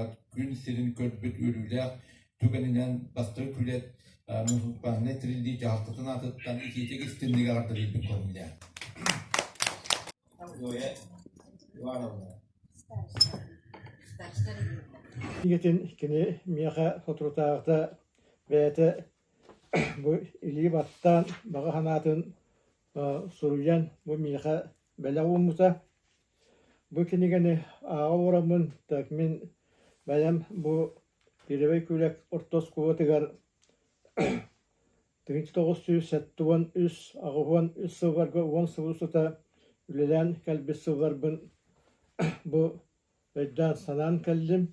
кинигэҕит күн сирин көрбүт үөрүүлээх түгэнинэн бастакы күлэт муниципальнай тэриллии дьаһалтатын аатыттан итиитик истинник эҕэрдэлиирбин көҥүллээн. Зоя Ивановна. Кинигэтин кини миэхэ соторутааҕыта бэйэтэ бу илии баттаан баҕа санаатын суруйан бу миэхэ бэлэх ууммута. Бу кинигэни ааҕа олороммун так мин бэйэм бу Перевой Күүлэк орто оскуолатыгар 1973 83 сылларга 10 сыл устата үлэлээн кэлбит сылларбын бу өйдөөн-санаан кэллим.